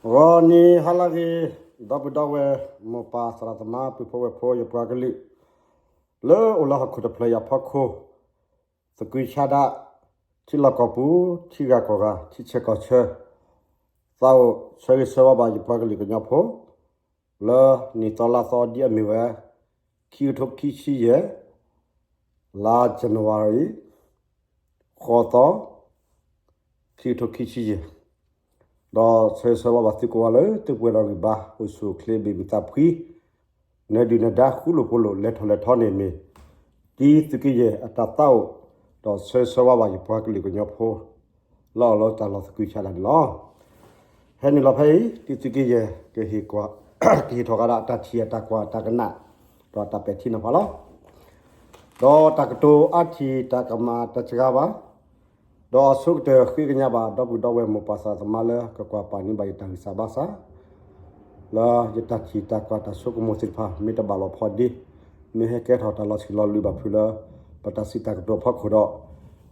ဂီၤနံၤဟါလၢအဂ့ၤ, ဒီပုၢ်ဒီဝဲၢ် မိၢ်ပၢ်သရၣ်သမါ ပုၢ်ဖိဝဲၢ်ဖိ ယပှၤကလုာ် လၢအိၣ်လၢဟီၣ်ခိၣ်တဖျၢၣ်အံၤအဖီခိၣ်, သကွံာ်ဆးဒး, ထံလီၢ်ကီၢ်ပူၤ, ထံဂၤကီၢ်ဂၤ, ထံဆၢကီၢ်ဆၢ, သးအိၣ်ဆၢဂ့ၤဆၢဝါဘၣ်ယပှၤကလုာ်ကညီဖိ လၢနံၣ်သီလါသီဒ်အမ့ၢ်ဝဲ ခံကထိခံဆံယဲၢ်, လါ January ဃိးသီ, ခံကထိခံဆံယဲၢ်, ဒီးဆၢဂ့ၤဆၢဝါဘၣ်သုကိးဂၤလၢ သုပှဲၤဒီးဂံၢ်ဘါ အိၣ်ဆူၣ်အိၣ်ချ့ ဘ့ၣ်ဘံၣ်သးဖှံ, နၢၤဒုၣ်နၢၤဒါ ဃူလိာ်ဖိးလိာ် လဲၤထီၣ်လဲၤထီန့ၣ်မ့ၢ် ဒ်သုးက့ယဲၢ်အတၢ်သးအိၣ်, ဒီးဆၢဂ့ၤဆၢဝါဘၣ်ယပှၤကလုာ်ကညီဖိ လၢအအိၣ်လၢတၢ်လီၢ်သကွံာ်ဆးဒးန့ၣ်လီၤ. ဟဲနုာ်လီၤဖဲအံၤ ဒ်သုးက့ယဲၢ် ကဟ့ၣ်ထီၣ်ကဒါအတၢ်ထံၣ်အတၢ်ကွၢ်အတၢ်ကနၣ် ဒီးတၢ်ပဲာ်ထံနီၤဖးလီၤ. ဒီးတၢ်ကတိၤအါထံၣ်တၢ်ကမၣ်တစှၤဘၣ်, ဒီးအဆိကတၢၢ်ဃ့ကညးဘၣ် ဒီပုၢ်ဒီဝဲၢ်မိၢ်ပၢ်သရၣ်သမါလၢ ကကွၢ်ပာ်န့ၢ်ဘၣ်ယတၢ်ဂံၢ်စၢ်ဘါစၢ် လၢယတၢ်ထံၣ်တၢ်ကွၢ်တၢ်ဆိကမိၣ်သ့ၣ်တဖၣ် မ့ၢ်တဘၣ်လိာ်ဖိးဒ့, မ့ၢ်ဟဲကဲထီၣ်တၢ်လီၤဆံးလီၤလွံၢ်ဘၣ်ဖုးလၢ ပတၢ်စံးတၢ်ကတိၤအဖီခိၣ်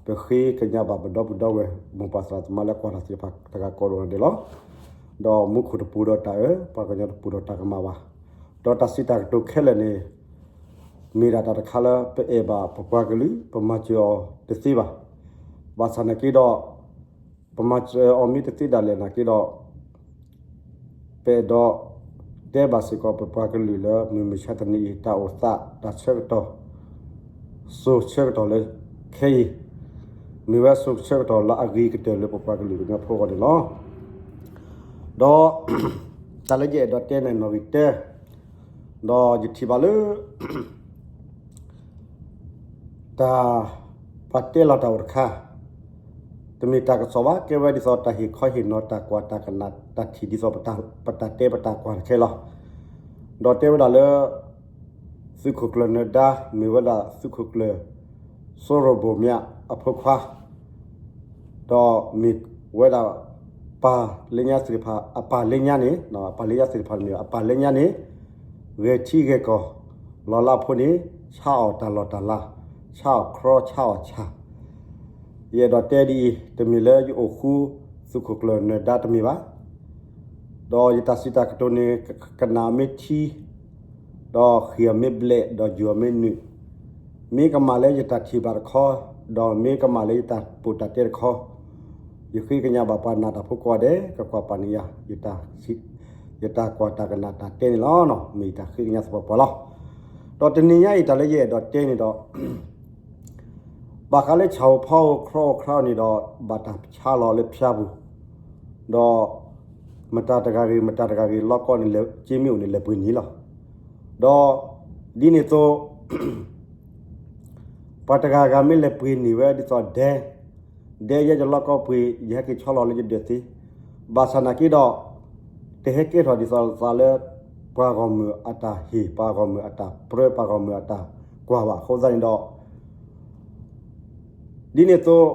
ဒီး ပဃ့ကညးဘၣ်ပဒီပုၢ်ဒီဝဲၢ်မိၢ်ပၢ်သရၣ်သမါလၢကွၢ်တၢ်သ့ၣ်တဖၣ်တဂၤကိးဂၤဒဲးလီၤ. ဒီးမူခိၣ်တပူၤဒီးတၢ်အၢ, ပှၤကညီတပူၤဒီးတၢ်ကမၣ်ဘၣ်. ဒီးတၢ်စံးတၢ်ကတိၤခဲလၢာ်န့ၣ် မ့ၢ်ဒၣ်တၢ်တခါလၢပအဲၣ်ဘၣ်ပပှၤကလုာ် ပမၤစၢၤအီၤတသ့ဘၣ်. ဘၣ်ဆၣ်နာ်က့ဒီး ပမၤစၢၤအီၤမ့ၢ်တသ့ဒၣ်လဲာ်နာ်က့ဒီး ပအဲၣ်ဒိးတဲဘၣ်စ့ၢ်ကီးပပှၤကလုာ်လၢ မုၢ်မဆါတနံၤအံၤ တၢ်အိၣ်သးတၢ်ဆၢကတီၢ် စိၤဆၢကတီၢ်လၢခဲအံၤ မ့ၢ်ဝဲစိၤဆၢကတီၢ်လၢအဂ့ၤကတၢၢ်လၢပပှၤကလုာ်ကညီဖိအဂီၢ်န့ၣ်လီၤ. ဒီး တၢ်လၢယအဲၣ်ဒိးတဲန့ၣ်နီၣ်ဂံၢ်တၢ, ဒီးယထံၣ်ဘၣ်လၢ တၢ် ပှၤတဲလီၤတၢ်အိၣ်တခါ, တမ့ၢ်တၢ်ကစီၣ်ဘၣ် ကဲဝဲဒ်သိးတၢ်ဟ့ၣ်ခီဟ့ၣ်နီၤ တၢ်ကွၢ်တၢ်ကနၣ်တၢ်ထံၣ်ဒ်သိး ပတၢ်တဲပတၢ်ကွၢ်တခဲလီၤ. ဒီးတဲဝဲဒၣ်လၢ သုးခိၣ်ကျၢၢ်နၢၤဒါ မ့ၢ်ဝဲဒၣ်သုးခိၣ်ကျၢၢ် စိရိၤဘိၣ်မၠးအဖိခွါ ဒီးမ့ၢ်ဝဲဒၣ် ပၢ်လၢညါသ့ၣ်တဖၣ် အပၢ်လၢညါန့ၣ် ပၢ်လၢညါသ့ၣ်တဖၣ်မ့ၢ် အပၢ်လၢညါန့ၣ် ဂဲၤထံဂဲၤကီၢ် လီၤလးဖိန့ၣ် ဆါအီၣ်တၢ်လီၢ်တၢ်လၤ ဆါအီၣ်ခြီ ဆါအီၣ်ဆၣ်. ယအဲၣ်ဒိးတဲဒ်အံၤ တမ့ၢ်လၢယအိၣ်ဃူ သုးခိၣ်ကျၢၢ်နၢၤဒါတမ့ၢ်ဘၣ်. ဒီးယတၢ်စံးတၢ်ကတိၤန့ၣ် ကနၣ်မ့ၢ်ထံ ဒီးဃံၢ်အီၤမ့ၢ်ဘျဲး ဒီးယုၢ်အီၤမ့ၢ်နုာ်, မ့ၢ်ကမၣ်လၢယတၢ်ထံၣ်ဘၣ်တခီ, ဒီးမ့ၢ်ကမၣ်လၢယတၢ်ပိာ်တၢ်တဲတခီ, ယဃ့ကညးဘၣ်ပှၤနၢ်တၢ်ဖိကိးဂၤဒဲး ကကွၢ်ပာ်န့ၢ်ယၤ ယတၢ်ကွၢ်တၢ်ကနၣ်တၢ်တဲန့ၣ်လီၤ. မ့ၢ်ယတၢ်ဃ့ကညးသပှၢ်ပှၢ်လီၤ. ဒီးတနံၤညါအံၤ တၢ်လၢယအဲၣ်ဒိးတဲန့ၣ်ဒီး ဘၣ်ဃးလၢဆၣ်ဧိၤဖီဧိၤ ခြီဧိၤခြါဧိၤန့ၣ်ဒီး ဘၣ်တၢ်ဆါလီၤလၢဖၠါပူၤ, ဒီး မတၤတဂၤဂ့ၤ မတၤတဂၤဂ့ၤ လီၢ်ကီၢ်န့ၣ် က့မ့ၢ်အိၣ်န့ၣ် လဲၤပှ့ၤန့ၢ်လီၤ. ဒီး ဒ်န့ၣ်အသိး ပှၤတဂၤဂၤမ့ၢ်လဲၤပှ့ၤန့ၢ်ဝဲ ဒ်သိးဒဲ ဒဲယဲယလီၢ်ကီၢ်ပှ့ၤ ယဟဲက့ၤဆီလီၤလၢယဒၢးသ့, ဘၣ်ဆၣ်နာ်က့ဒီး တဟဲကဲထီၣ်ဒ်သိးသးလၢ ပှၤဂီၢ်မုၢ်အတၢ်ဟ့ၣ် ပှၤဂီၢ်မုၢ်အတၢ်ပြၢ ပှၤဂီၢ်မုၢ်အတၢ်ကွၢ်ဘၣ်အဃိသတးန့ၣ်ဒီး ဒ်န့ၣ်အသိး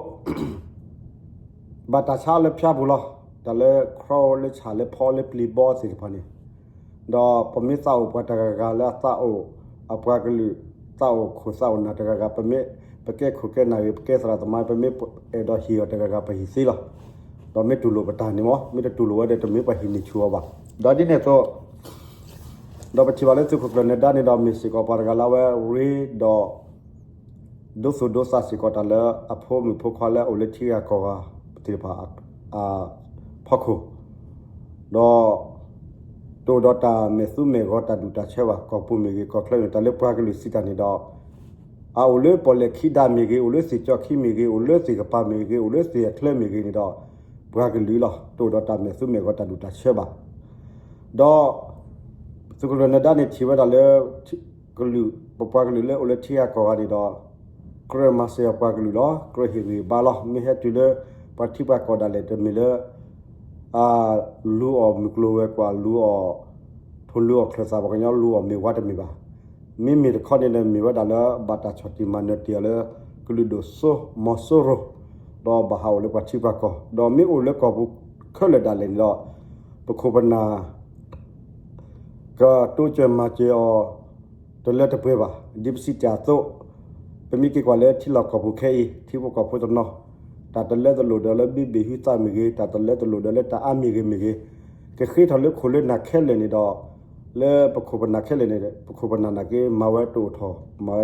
ဘၣ်တၢ်ဆါလၢဖၠါပူၤလီၤ. တၢ်လၢခြီလၢဆၣ်လၢဖီလၢပျံၤဘီသ့ၣ်တဖၣ်န့ၣ်, ဒီးပမ့ၢ်သးအိၣ်ပှၤတဂၤဂၤလၢအသးအိၣ် အပှၤကလုာ် သးအိၣ်ခိၣ်သးအိၣ်နၢ်တဂၤဂၤ ပမ့ၢ်ပကဲခိၣ်ကဲနၢ်ဂ့ၤ ပကဲသရၣ်သမါ ပမ့ၢ်အဲၣ်ဒိးဟ့ၣ်အီၤတဂၤဂၤ ပဟ့ၣ်သ့လီၤ. ဒီးမ့ၢ်တူၢ်လိာ်ပတၢ်န့ၣ်မ့ၢ် မ့ၢ်တတူၢ်လိာ်ဝဲဒီး တမ့ၢ်ပှၤဟ့ၣ်န့ၢ်ဆူၣ်အီၤဘၣ်. ဒီးဒ်န့ၣ်အသိး ဒီးပထံၣ်ဘၣ်လၢသုးခိၣ်ကျၢၢ်နၢၤဒါန့ၣ်ဒီး မ့ၢ်စ့ၢ်ကီးပှၤတဂၤလၢအဝဲရ့ဒီး ဒိသူၣ်ဒိသးစ့ၢ်ကီးတၢ်လၢအဖိမုၣ်ဖိခွါလၢအအိၣ်လၢထံဂၤကီၢ်ဂၤသ့ၣ်တဖၣ်အဖီခိၣ်, ဒီး တအိၣ်ဒီးတၢ်မဲာ်သူမဲာ်ဂီၤတၢ်ဒူၣ်တၢ်ဆၢဘၣ် ကီၢ်ပူၤမ့ၢ်ဂ့ၤ ကီၢ်ချၢမ့ၢ်ဂ့ၤ တၢ်လၢပှၤကလုာ်စံးတၢ်န့ၣ်ဒီး အအိၣ်လၢပီၣ်လဲၣ်ခံဒၣ်မ့ၢ်ဂ့ၤ အိၣ်လၢသ့ၣ်ကၠီခံမ့ၢ်ဂ့ၤ အိၣ်လၢသ့ၣ်ကပၤမ့ၢ်ဂ့ၤ အိၣ်လၢသ့ၣ်အချၢမ့ၢ်ဂ့ၤန့ၣ်ဒီး ပှၤကလုာ်လီၤ. တအိၣ်ဒီးတၢ်မဲာ်သူမဲာ်ဂီၤတၢ်ဒူၣ်တၢ်ဆၢဘၣ်. ဒီး သုးခိၣ်ကျၢၢ်နၢၤဒါန့ၣ်ထံၣ်ဝဲဒၣ်လၢ ကလုာ် ပပှၤကလုာ်လၢအိၣ်လၢထံဂၤကီၢ်ဂၤန့ၣ်ဒီး ကြၢးမၤစၢၤအပှၤကလုာ်လီၤ. ကြၢးဟ့ၣ်ဂံၢ်ဘါလီၤ. မ့ၢ်ဟဲတုၤလၢ ပှၤထံပှၤကီၢ်ဒၣ်လဲာ်တမ့ၢ်လၢ လူၤအီၣ်မုၢ်ကျိၤဝဲၤကွာ် လူၤအီၣ် ထိၣ်လူၤအီၣ်ချၢၣ်သး ပှၤကညီလူၤအီၣ်မ့ၤဝါတမ့ၢ်ဘၣ်. မ့မ့ၢ်တခီန့ၣ်ဒီး မ့ၢ်ဝဲဒၣ်လၢ ဘၣ်တၢ်ဆီၣ်တံၢ်မၤနၢၤတ့ၢ်အီၤလၢ ကလုာ်ဒိၣ်စိမီၤစိရိၤ ဒီးဘၣ်ဟးအိၣ်လၢပှၤထံပှၤကီၢ် ဒီးမ့ၢ်အိၣ်လၢကီၢ်ပူၤခဲလၢာ်ဒၣ်လဲာ်န့ၣ်ဒီး ပခိၣ်ပနၢ် ကတိစၢၤမၤစၢၤအီၤ တလၢတပှဲၤဘၣ်. ဒ်ပစံးတ့ၢ်အသိး ပမ့ၢ်က့ၤကွၢ်လၢထံလီၢ်ကီၢ်ပူၤခဲအံၤ ထံဖိကီၢ်ဖိတနီၤ တၢ်တလၢတလိၣ်ဒီးလၢဘံၣ်ဘ့ၣ်ဟုသးမ့ၢ်ဂ့ၤ တၢ်တလၢတလိၣ်ဒီးလၢတၢ်အါမ့ၢ်ဂ့ၤမ့ၢ်ဂ့ၤ, က ကဃ့ထီၣ်လၢခိၣ်လၢနၢ်ခဲလၢာ်န့ၣ်ဒီး လၢပခိၣ်ပနၢ်ခဲလၢာ်န့ၣ် ပခိၣ်ပနၢ်နာ်က့ မၤဝဲတအိၣ်ထီၣ် မၤဝဲ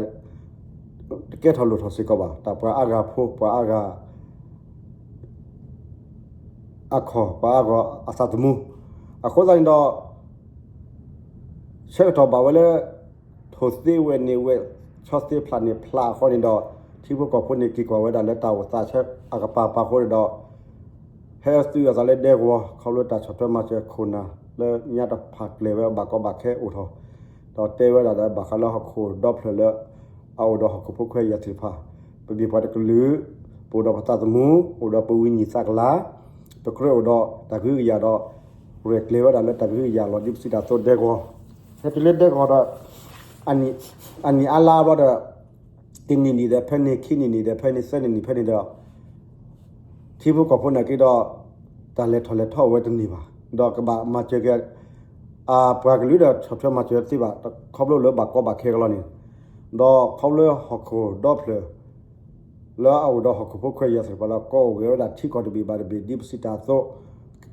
တကဲထီၣ်လိၣ်ထီၣ်စ့ၢ်ကီးဘၣ်. တၢ်ပှၤအါဂၤဖိ ပှၤအါဂၤ အခီၣ် ပှၤအါဂၤအသးသမူ အဃိသတးန့ၣ်ဒီး ဆၢကတီၢ်ဘၣ်ဝဲလၢ ထိၣ်သ့ဝဲၢ်န့ၢ်ဝဲၢ် ဆီသ့ဖျးန့ၢ်ဖျးအဃိန့ၣ်ဒီး ထံဖိကီၢ်ဖိန့ၣ် က့ၤကွၢ်ဝဲဒၣ်လၢတၢ်အိၣ်သးဆၢအကပၤပၤအဃိန့ၣ်ဒီး ဟဲသုးအသးလၢဒဲကဝီၤ ခီဖျိတၢ်ဆီၣ်ထွဲမၤစၢၤခိၣ်နၢ် လၢညါတဖၣ်ကျဲၤဝဲဘၣ်ကီဘၣ်ခဲအိၣ်ထီၣ် ဒီးတဲဝဲဒၣ်လၢဘၣ်ဃးလၢဟီၣ်ခိၣ်ဒီဖျၢၣ်လၢ အအိၣ်ဒီးဟီၣ်ခိၣ်ဖိခွဲးယာ်သ့ၣ်တဖၣ် ပမ့ၢ်ပှၤတကလုာ် ပအိၣ်ဒီးပသးသမူ အိၣ်ဒီးပဝံၤနံၤသးကလၤ ပကြၢးအိၣ်ဒီးတၢ်ကဟုကယာ်ဒီး ရဲၣ်ကျဲၤဝဲဒၣ်လၢတၢ်ကဟုကယာ်လီၤ ဒ်ပစံးတၢ်သိးဒဲကဝီၤ ဟဲတုၤလၢဒဲကဝီၤဒီး အနံၣ်အါလါဘျီဒီး တနံၣ်နံၣ်ဒီးဖဲန့ၣ် ခံနံၣ်နံၣ်ဒီးဖဲန့ၣ် သၢနံၣ်နံၣ်ဖဲန့ၣ်ဒီး ထံဖိကီၢ်ဖိနာ်က့ဒီး တၢ်လဲၤထီၣ်လဲၤထီအိၣ်ဝဲတန့ၢ်ဘၣ်. ဒီးကဘၣ်မၤစၢၤက့ၤ အပှၤကလုာ်ဒီးဆီၣ်ထွဲမၤစၢၤသ့ဘၣ် ခီဖျိလၢဘၣ်ကီဘၣ်ခဲကလီန့ၣ် ဒီးခီဖျိဟီၣ်ခိၣ်ဒီဖျၢၣ် လၢအအိၣ်ဒီးဟီၣ်ခိၣ်ဖိခွဲးယာ်သ့ၣ်တဖၣ်လၢ ကိးအိၣ်ဂဲၤဝဲဒၣ်ထံကီၢ်တဘ့ၣ်ဘၣ်တဘ့ၣ် ဒ်ပစံးတၢ်သိး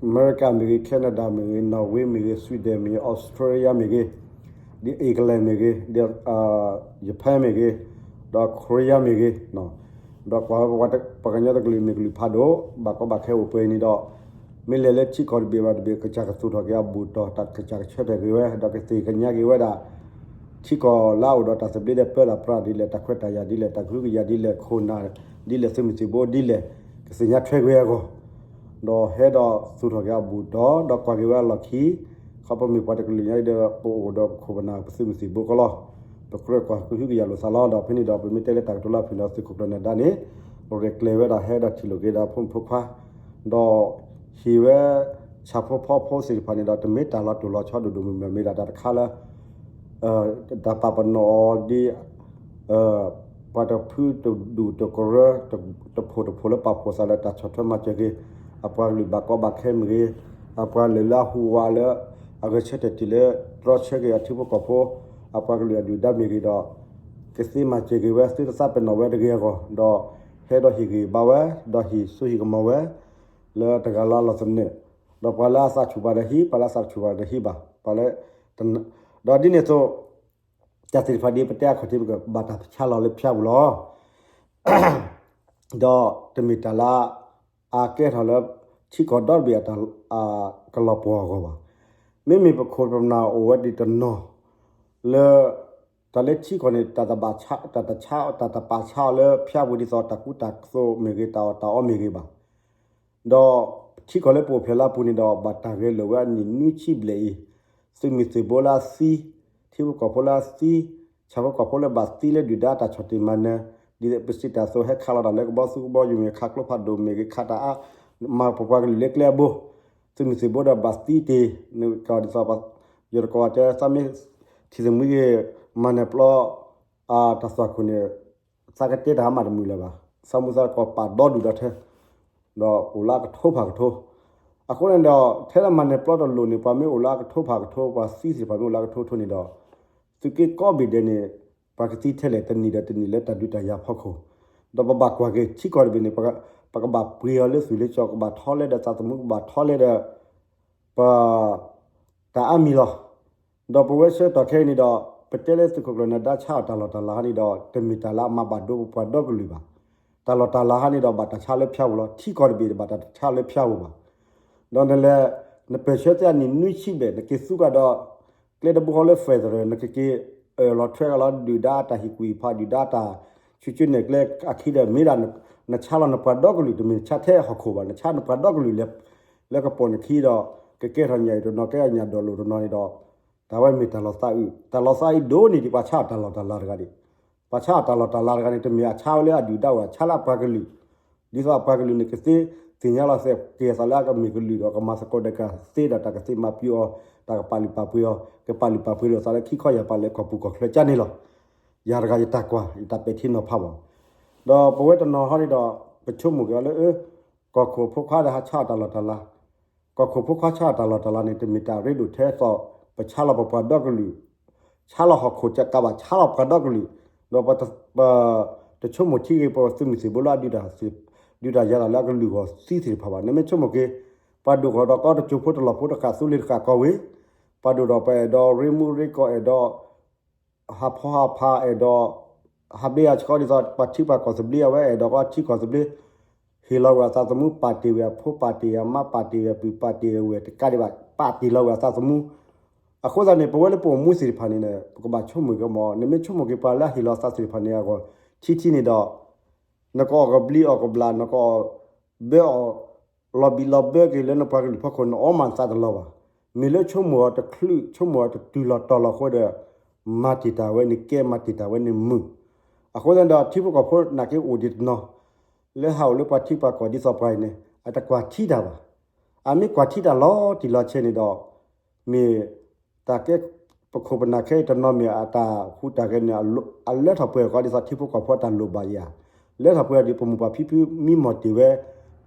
အမဲရကၤမ့ၢ်ဂ့ၤ Canada မ့ၢ်ဂ့ၤ Norway မ့ၢ်ဂ့ၤ Sweden မ့ၢ်ဂ့ၤ Australia မ့ၢ်ဂ့ၤ ဒ် England မ့ၢ်ဂ့ၤ ဒ် Japan မ့ၢ်ဂ့ၤ ဒီး Korea မ့ၢ်ဂ့ၤ ဒီးကွၢ်ဝဲပှၤကညီတကလုာ်မ့ၢ်ကလုာ်ဖးဒိၣ် ဘၣ်ကီဘၣ်ခဲအိၣ်ပှဲၤန့ၣ်ဒီး မ့ၢ်လဲၤလၢထံကီၢ်တဘ့ၣ်ဘၣ်တဘ့ၣ် ကစၢ်ကသူၣ်ထီၣ်က့ၤအဘူၣ်တီၢ် တၢ်ကစၢ်ကဆၢထၢၣ်က့ၤဝဲ ဒီးကသ့ၣ်ကညါက့ၤဝဲဒၣ် ထံကီၢ်လၢအအိၣ်ဒီးတၢ်သဘျ့ဒီးပၢလၢပြးဒ်လဲၣ် တၢ်ခွဲးတၢ်ယာ်ဒ်လဲၣ် တၢ်ကဟုကယာ်ဒ်လဲၣ် ခိၣ်နၢ်ဒ်လဲၣ် သုးမုၢ်သံၣ်ဘိဒ်လဲၣ် ကသ့ၣ်ညါထွဲက့ၤအဂီၢ် ဒီးဟဲဒီးသူၣ်ထီၣ်က့ၤအဘူၣ်တီၢ် ဒီးကွၢ်က့ၤဝဲအလီၢ်ခံ ခီဖျိမ့ၢ်ပှၤတကလုာ်ညါဒီး ပအိၣ်ဒီးပခိၣ်ပနၢ်ပသုးမုၢ်သံၣ်ဘိကလီ ပကြၢးကွၢ်ကဟုကယာ်လိာ်သးလီၤ. ဒီးဖဲန့ၣ်ဒီး ပမ့ၢ်တဲလၢတၢ်ကတိၤလၢအဖုၣ်န့ၣ်ဒီး သုးခိၣ်ကျၢၢ်နၢၤဒါန့ၣ် ရဲၣ်ကျဲၤဝဲဒၣ်ဟဲဒီးထံၣ်လိာ်က့ၤဒီးဖိမုၣ်ဖိခွါ ဒီးဟ့ၣ်ဝဲ ဆၣ်ဖိဖီဖိသ့ၣ်တဖၣ်န့ၣ်ဒီး တမ့ၢ်တၢ်လီၤတိၢ်လီၤဆီဒိၣ်ဒိၣ်မုၢ်မုၢ် မ့ၢ်ဒၣ်တၢ်တခါလၢ တၢ်ပာ်ပနီၣ်အီၤဒ် ပှၤတဖုတဒူၣ်တကရၢ တဖိၣ်တဖိၣ်လၢပာ်ဖှိၣ်သးလၢတၢ်ဆီၣ်ထွဲမၤစၢၤက့ၤ အပှၤကလုာ်ဘၣ်ကီဘၣ်ခဲမ့ၢ်ဂ့ၤ, အပှၤလၢာ်လၢအဟူးဝးလၢ အဂဲၤဆၢထၢၣ်တ့ၢ်လၢ တြီဆၢက့ၤအထံဖိကီၢ်ဖိ အပှၤကလုာ်အဒုၣ်ဒါမ့ၢ်ဂ့ၤဒီး ကသ့မၤစၢၤက့ၤဝဲ သုတသးပ့ၤနီၣ်ဝဲတဂ့ၤအဂီၢ် ဒီးဟဲဒီးဟ့ၣ်ဂံၢ်ဘါဝဲ ဒီးဟ့ၣ်စိဟ့ၣ်ကမီၤဝဲ လၢတဂၤလၢ်လီၤသနၢၣ်, ဒီးပှၤလၢအသးဆူၣ်ပှၤဒီးဟံး ပှၤလၢအသးတဆူၣ်ပှၤဒီးဟံးဘၣ်, ပှၤလၢ ဒီးဒ်န့ၣ်အသိး တၢ်သ့ၣ်တဖၣ်ဒ်ပတဲအခီၣ်ထံး ပကဘၣ်တၢ်ဆါလီၤလၢဖၠါပူၤလီၤ. ဒီးတမ့ၢ်တၢ်လၢ အကဲထီၣ်လၢ ထံကီၢ်ဒီတဘ့ၣ်အတၢ် ကလီၤပှီၢ်အဂီၢ်ဘၣ်. မ့မ့ၢ်ပခိၣ်ပနၢ်အိၣ်ဝဲဒံးတနီၤ လၢ တၢ်လၢထံကီၢ်န့ၣ် တၢ်တဘၣ်ဆါ တၢ်တဆါ တၢ်တပာ်ဆါအီၤလၢဖၠါပူၤဒ်သိးတၢ်ကူတၢ်သိးမ့ၢ်ဂ့ၤ တၢ်အီၣ်တၢ်အီမ့ၢ်ဂ့ၤဘၣ်. ဒီးထံကီၢ်လၢပအိၣ်ဖျဲၣ်လၢအပူၤန့ၣ်ဒီး ဘၣ်တၢ်ဂဲၤလိာ်ဝဲအနံၣ်နွံဆံဘျဲၣ်အံၤ, သုးမုၢ်သံၣ်ဘိလၢအသံ, ထံဖိကီၢ်ဖိလၢအသံ, ဆၣ်ဖိကီၢ်ဖိလၢဘၣ်သံလၢဒုၣ်ဒါတၢ်ဆီၣ်တံၢ်မၤနၢၤ, ဒ်သိးပစံးတၢ်သိးဟဲခးလီၤတၢ်လၢကဘီသူကဘီယူၤမ့ၢ်ဂ့ၤ ခးကျိဖးဒိၣ်မ့ၢ်ဂ့ၤ ခးတၢ်အါ မၤပပှၤကလုာ်လၢကျဲအဘိ, သုးမုၢ်သံၣ်ဘိဒီးဘၣ်သံတ့ၢ်, ကဒ်သိး ယတကိးတဲ သးမ့ၢ်ထံၣ်သမံဂ့ၤ မၤနၢၤပျီ တၢ်သွၣ်ခိၣ်န့ၣ် သးကတဲတၢ်မးတမုာ်လၢၤဘၣ်. သးမူသးတကိးပာ်ဒီဒူၣ်ဒီထၢ ဒီးအိၣ်လၢအကထိဖးကထိ. အဃိန့ၣ်ဒီး ထဲလၢမၤနၢၤပျီတလိၣ်န့ၣ် ပှၤမ့ၢ်အိၣ်လၢအကထိဖးကထိ ပှၤသံသ့ၣ်တဖၣ်မ့ၢ်အိၣ်လၢအကထိကထိန့ၣ်ဒီး သုးက့ကိးဘ့ၣ်ဒဲးန့ၣ် ပှၤကသံထဲလဲၣ်တနံၣ်ဒီးတနံၣ်လၢတၢ်ဒုးတၢ်ယၤဖီခိၣ်, ဒီးပဘၣ်ကွၢ်က့ၤ ထံကီၢ်တဘ့ၣ်န့ၣ် ပကဘၣ်ပှ့ၤအီၤလၢသွံၣ်လၢစီၤ ကဘၣ်ထီလဲဒီးသးသမူ ကဘၣ်ထီလဲဒီး ပ တၢ်အါမံၤလီၤ. ဒီးပဝဲဆၢကတီၢ်ခဲအံၤန့ၣ်ဒီး ပတဲလၢသုးခိၣ်ကျၢၢ်နၢၤဒါဆါအီၣ်တၢ်လီၢ်တၢ်လၤဟါန့ၣ်ဒီး တမ့ၢ်တၢ်လၢအမၤဘၣ်ဒိပပှၤဒီကလုာ်ဘၣ်. တၢ်လီၢ်တၢ်လၤဟါန့ၣ်ဒီး ဘၣ်တၢ်ဆါလၢဖၠါပူၤလီၤ. ထံကီၢ်တဘ့ၣ်ဘၣ်တၢ်ဆါလၢဖၠါပူၤဘၣ်. ဒီးနလဲၤ နပၢၢ်ဆၢသ့ၣ်အနံၣ်နွံဆံဘျဲၣ် နက့ၤသူကဒီး ကျဲတဘိဃီလၢ federal နကက့ၤ အၢၣ်လီၤထွဲကလီၤ ဒုၣ်ဒါတၢ်ဟ့ၣ်ကူၣ်ဟ့ၣ်ဖး ဒုၣ်ဒါတၢ်ဆူၣ်ကၠၢနဲၣ်ကျဲအခံဒီး မ့ၢ်ဒၣ် နဆါလီၤနပှၤဒီကလုာ် တမ့ၢ်နဆါထဲဟီၣ်ခိၣ်ဘၣ် နဆါနပှၤဒီကလုာ် လၢကပိာ်နခံဒီး ကကဲထီၣ်ညၣ်အံၤတနီၤ ကဲထီၣ်ညၣ်ဒိၣ်လိာ်တနီၤန့ၣ်ဒီး တၢ်ဝဲမ့ၢ်တၢ်လီၤသးအုး တၢ်လီၤသးအုးဒိၣ်န့ၢ်ဒံးပှၤဆါအီၣ်တၢ်လီၢ်တၢ်လၤတဂၤဒံး ပှၤဆါအီၣ်တၢ်လီၢ်တၢ်လၤတဂၤန့ၣ် တမ့ၢ်အဆါဝဲလၢအဒုၣ်ဒါဝဲ အဆါလၢအပှၤကလုာ် ဒ်သိးအပှၤကလုာ်န့ၣ် ကသ့သ့ၣ်ညါလီၤသးက့ၤအသးလၢအကမ့ၢ်ကလုာ်ဒီး ကမၤသကိးဒီးကသ့ဒီးတၢ်ကသ့မၤပျီအီၤ တၢ်ကပာ်လုၢ်ပာ်ပှ့ၤအီၤ ကပာ်လုၢ်ပာ်ပှ့ၤလိာ်သးလၢခံခီယၢ်ပာ်လၢကီၢ်ပူၤကီၢ်ချၢကၠၢန့ၣ်လီၤ. ယၤတဂၤယတၢ်ကွၢ် ယတၢ်ပဲာ်ထံနီၤဖးဘၣ်. ဒီးပဝဲတနီၤဟီန့ၣ်ဒီး ပဆိကမိၣ်က့ၤအီၤလၢ အၢ ကီၢ်ခိၣ်ဖိခွါဒီးဟးဆါအီၣ်တၢ်လီၢ်တၢ်လၤ ကီၢ်ခိၣ်ဖိခွါဆါအီၣ်တၢ်လီၢ်တၢ်လၤန့ၣ် တမ့ၢ်တၢ်ရ့ဒိၣ်ထဲသိး ပဆါလီၤပပှၤဒီကလုာ် ဆါလီၤဟီၣ်ခိၣ်ကကးဘၣ် ဆါလီၤပှၤဒီကလုာ် ဒီးပ တဆိကမိၣ်ထံဂ့ၤ ပသုးမုၢ်သံၣ်ဘိလၢအဒုးတၢ် ဒုးတၢ်ယၤတၢ်လၢအကလုာ်ဂီၢ်သံသ့ၣ်တဖၣ်ဘၣ်. နမ့ၢ်ဆိကမိၣ်က့ၤ ပှၤဒိၣ်ကီၤဒီးကီၢ်တကၠိဖိတလီၢ်ဖိတဃာ်သူလ့ၤတဃာ်ကီၢ်ဝ့ၢ်, ပှၤဒိၣ်ဒီးပှၤအဲၣ်ဒိးရ့မူရ့ကီၢ် အဲၣ်ဒိး ဟးဖီဟးဖး အဲၣ်ဒိး ဟးဘ့ၣ်အဆှီဒ်သိးပှၤထံပှၤကီၢ်သဘျ့အဝဲအဲၣ်ဒိးကီၢ်ထံကီၢ်သဘျ့, ဟ့ၣ်လီၤဝဲအသးသမူ ပာ်တ့ၢ်ဝဲအဖိ ပာ်တ့ၢ်ဝဲအမါ ပာ်တ့ၢ်ဝဲအပုၢ် ပာ်တ့ၢ်ဝဲတကးဒံးဘၣ် ပာ်တ့ၢ်လီၤဝဲအသးသမူ. အဃိသတးန့ၣ် ပဝဲလၢပအိၣ်မူသ့ၣ်တဖၣ်န့ၣ် ပကဘၣ်ဆိကမိၣ်က့ၤမး နမ့ၢ်ဆိကမိၣ်က့ၤပှၤလၢအဟ့ၣ်လီၤသးသ့ၣ်တဖၣ်န့ၣ်အဂီၢ် ထံထံန့ၣ်ဒီး နကအီၣ်ကဘျံးအီၣ်ကဘျၣ် နကအီၣ်ဘၢအီၣ် လီၤဘံၣ်လီၤဘၢက့ၤလၢနပှၤကလုာ်ဖီခိၣ် နအီၣ်မၤနသးတလီၤဘၣ်. မ့ၢ်လၢဆိကမိၣ်အီၤတချုး ဆိကမိၣ်အီၤတတုၤလီၤတီၤလီၤအဃိဒီး မၤတ့ၢ်တၢ်ဝဲန့ၣ်ကဲ မၤတ့ၢ်တၢ်ဝဲန့ၣ်မုာ်. အဃိသတးဒီး ထံဖိကီၢ်ဖိနာ်က့အိၣ်ဒံးတနီၤ လၢဟးအိၣ်လၢပှၤထံပှၤကီၢ်ဒ်သိးပှၤအံၤန့ၣ် အတကွၢ်ထံတၢ်ဘၣ်. အမ့ၢ်ကွၢ်ထံတၢ်လီၤတံၢ်လီၤဆဲးန့ၣ်ဒီး မ့ၢ် တၢ်ကဲပခိၣ်ပနၢ်ခဲအံၤတနီၤမ့ၢ်အတၢ်ဟူးတၢ်ဂဲၤန့ၣ် အလၢထီၣ်ပှဲၤအီၤဒ်သိးထံဖိကီၢ်ဖိအတၢ်လိၣ်ဘၣ်ယၤ, လၢထီၣ်ပှဲၤအီၤဒီးပမိၢ်ပၢ်ဖံဖုမံမီၢ်တ့ၢ်ဝဲ